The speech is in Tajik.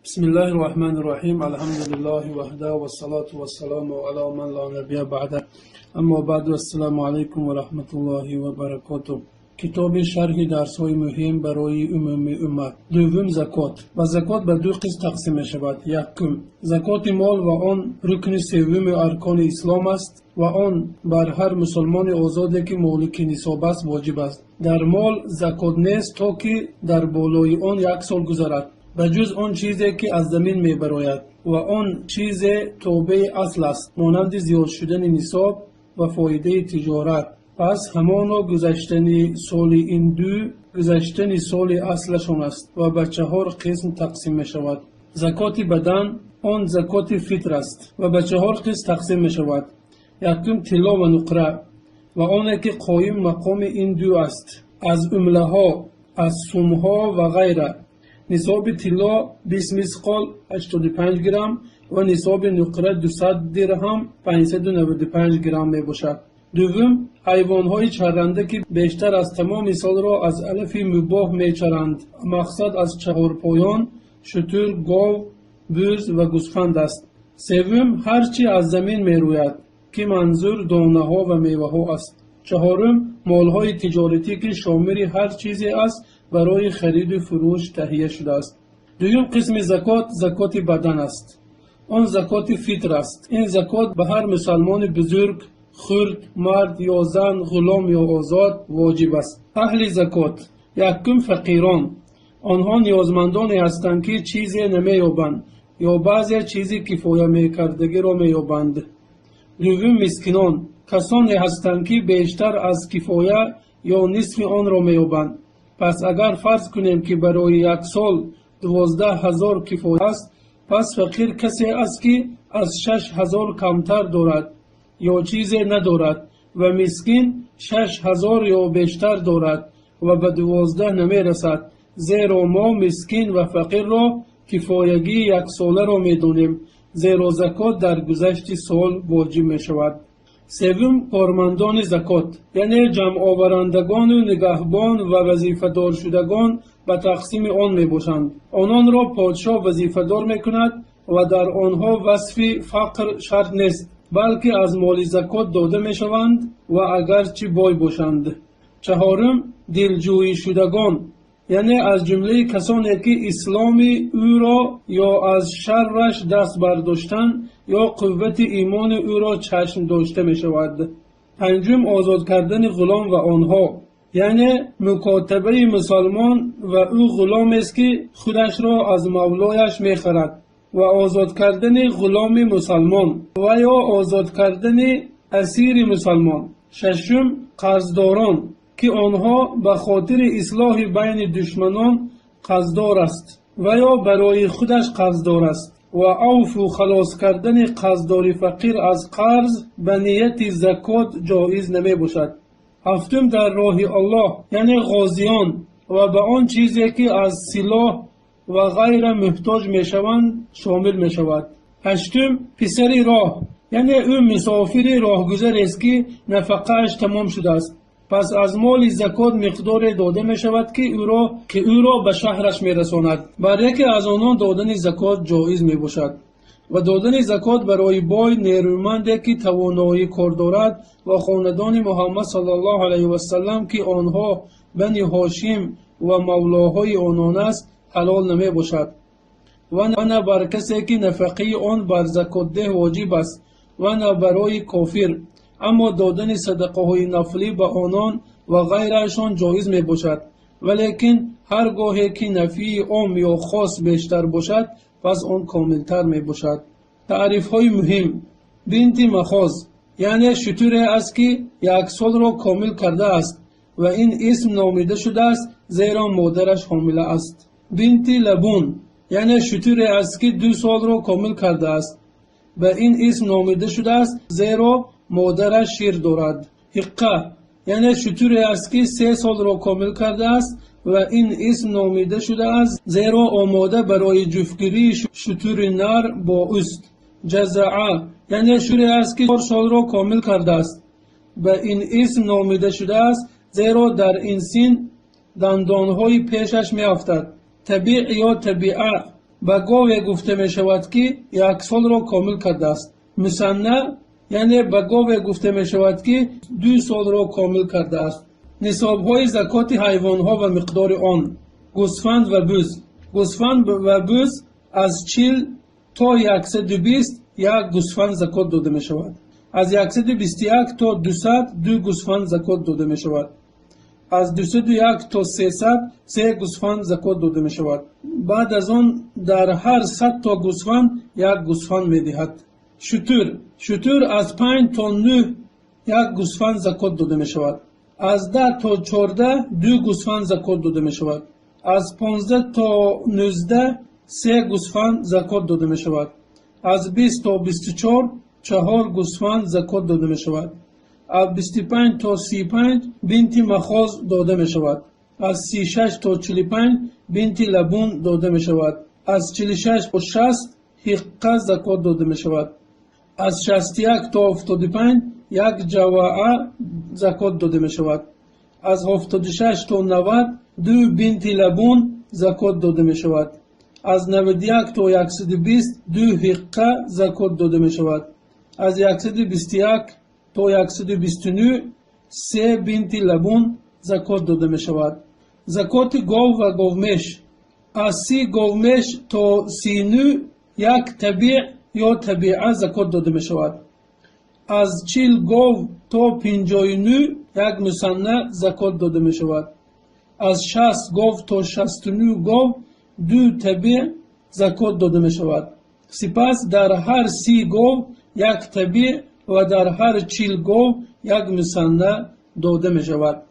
بسم الله الرحمن الرحيم. الحمد لله وحده، والصلاة والسلام على من لا نبي بعده. أما بعد، السلام عليكم ورحمة الله وبركاته. Китоби шарҳи дарсҳои муҳим барои умуми уммат. Дуввум, закот. Ва закот ба ду қисм тақсим мешавад. Якум, закоти мол, ва он рукни севуми аркони ислом аст, ва он бар ҳар мусулмони озоде, ки молики нисоб аст, воҷиб аст. Дар мол закот нест, то ки дар болои он як сол гузарад, ба ҷуз он чизе, ки аз замин мебарояд ва он чизе тобеи асл аст, монанди зиёд шудани нисоб ва фоидаи тиҷорат. Пас ҳамоно гузаштани соли ин ду гузаштани соли аслашон аст ва ба чаҳор қисм тақсим мешавад. Закоти бадан, он закоти фитр аст ва ба чаҳор қисм тақсим мешавад. Якум, тилло ва нуқра ва оне, ки қоим мақоми ин ду аст аз умлаҳо, аз сумҳо ва ғайра. Нисоби тилло 20 мисқол 85 грамм ва нисоби нуқра 200 дирҳам 595 грамм мебошад. Дуввум, ҳайвонҳои чаранда, ки бештар аз тамоми солро аз алафи мубоҳ мечаранд. Мақсад аз чаҳорпоён шутур, гов, буз ва гӯсфанд аст. Севум, ҳар чӣ аз замин мерӯяд, ки манзур донаҳо ва меваҳо аст. Чаҳорум, молҳои тиҷоратӣ, ки шомили ҳар чизе аст, барои хариду фурӯш таҳия шудааст. Дуюм қисми закот закоти бадан аст. Он закоти фитр аст. Ин закот ба ҳар мусалмони бузург, хурд, мард ё зан, ғулом ё озод воҷиб аст. Аҳли закот: якум, фақирон. Онҳо ниёзмандоне ҳастанд, ки чизе намеёбанд ё баъзе чизи кифоя мекардагиро меёбанд. Дуввум, мискинон. Касоне ҳастанд, ки бештар аз кифоя ё нисфи онро меёбанд. Пас агар фарз кунем, ки барои як сол 12 000 кифоя аст, пас фақир касе аст, ки аз 6000 камтар дорад ё чизе надорад, ва мискин 6000 ё бештар дорад ва ба 12 намерасад, зеро мо мискин ва фақирро кифоягии яксоларо медонем, зеро закот дар гузашти сол воҷиб мешавад. Севум, кормандони закот, яъне ҷамъоварандагону нигаҳбон ва вазифадоршудагон ба тақсими он мебошанд. Ононро подшоҳ вазифадор мекунад ва дар онҳо васфи фақр шарт нест, балки аз моли закот дода мешаванд ва агарчи бой бошанд. Чаҳорум, дилҷӯишудагон, яъне аз ҷумлаи касоне, ки исломи ӯро ё аз шарраш даст бардоштан ё қуввати имони ӯро чашм дошта мешавад. Панҷум, озод кардани ғулом ва онҳо, яъне мукотабаи мусалмон ва ӯ ғуломест, ки худашро аз мавлояш мехарад, ва озод кардани ғуломи мусалмон ва ё озод кардани асири мусалмон. Шашум, қарздорон, ки онҳо ба хотири ислоҳи байни душманон қарздор аст ва ё барои худаш қарздор аст, ва авфу халос кардани қарздори фақир аз қарз ба нияти закот ҷоиз намебошад. Ҳафтум, дар роҳи Аллоҳ, яъне ғозиён ва ба он чизе, ки аз силоҳ ва ғайра муҳтоҷ мешаванд, шомил мешавад. Ҳаштум, писари роҳ, яъне ӯ мусофири роҳгузарест, ки нафақааш тамом шудааст. Пас аз моли закот миқдоре дода мешавад, ки ӯро ба шаҳраш мерасонад. Бар яке аз онон додани закот ҷоиз мебошад. Ва додани закот барои бой, нерӯманде, ки тавоноии кор дорад, ва хонадони Муҳаммад саллаллоҳу алайҳи васаллам, ки онҳо Бани Ҳошим ва мавлоҳои онон аст, ҳалол намебошад ва на бар касе, ки нафақаи он бар закотдеҳ воҷиб аст, ва на барои кофир. Аммо додани садақаҳои нафлӣ ба онон ва ғайраашон ҷоиз мебошад. Валекин ҳар гоҳе ки нафии ом ё хос бештар бошад, пас он комилтар мебошад. Таърифҳои муҳим: бинти махоз, яъне шутуре аст, ки як солро комил кардааст ва ин исм номида шудааст, зеро модараш ҳомила аст. Бинти лабун, яъне шутуре аст, ки 2 солро комил кардааст. Ба ин исм номида шудааст, зеро модараш шир дорад. Ҳиққа, яъне шутуре аст, ки 3 солро комил кардааст ва ин исм номида шудааст, зеро омода барои ҷуфтгирии шутури нар бо ӯст. Ҷазаа, яъне шутуре аст, ки 4 солро комил кардааст. Ба ин исм номида шудааст, зеро дар ин син дандонҳои пешаш меафтад. Табиъ ё табиа. Ба гове гуфта мешавад, ки як солро комил кардааст. Мусанна, яъне ба гове гуфта мешавад, ки 2 солро комил кардааст. Нисобҳои закоти ҳайвонҳо ва миқдори он. Гӯсфанд ва буз. Гӯсфанд ва буз аз 40 то 120 як гӯсфанд закот дода мешавад. Аз 121 то 200 ду гӯсфанд закот дода мешавад. Аз 201 то 300 се гӯсфанд закот дода мешавад. Баъд аз он дар ҳар 100 то гӯсфанд як гӯсфанд медиҳад. Шутур. Шутур аз 5 то 9 як гӯсфанд закот дода мешавад. Аз 10 то 14 ду гӯсфанд закот дода мешавад. Аз 15 то 19 се гӯсфанд закот дода мешавад. Аз 20 то 24 чаҳор гӯсфанд закот дода мешавад. Аз 25 то 35 бинти махоз дода мешавад. Аз 36 то 45 бинти лабун дода мешавад. Аз 46 то 60 ҳиққа закот дода мешавад. Аз 61 то 75 як ҷаваа закот дода мешавад. Аз 76 то 90 ду бинти лабун закот дода мешавад. Аз 91 то 120 ду ҳиққа закот дода мешавад. Аз 121 то 129 се бинти лабун закот дода мешавад. Закоти гов ва говмеш. Аз 30 говмеш то 39 як табиъ ё табиа закот дода мешавад. Аз 40 гов то 59 як мусанна закот дода мешавад. Аз 60 гов то 69 гов ду табиъ закот дода мешавад. Сипас дар ҳар 30 гов як табиъ ва дар ҳар 40 гов як мусанна дода мешавад.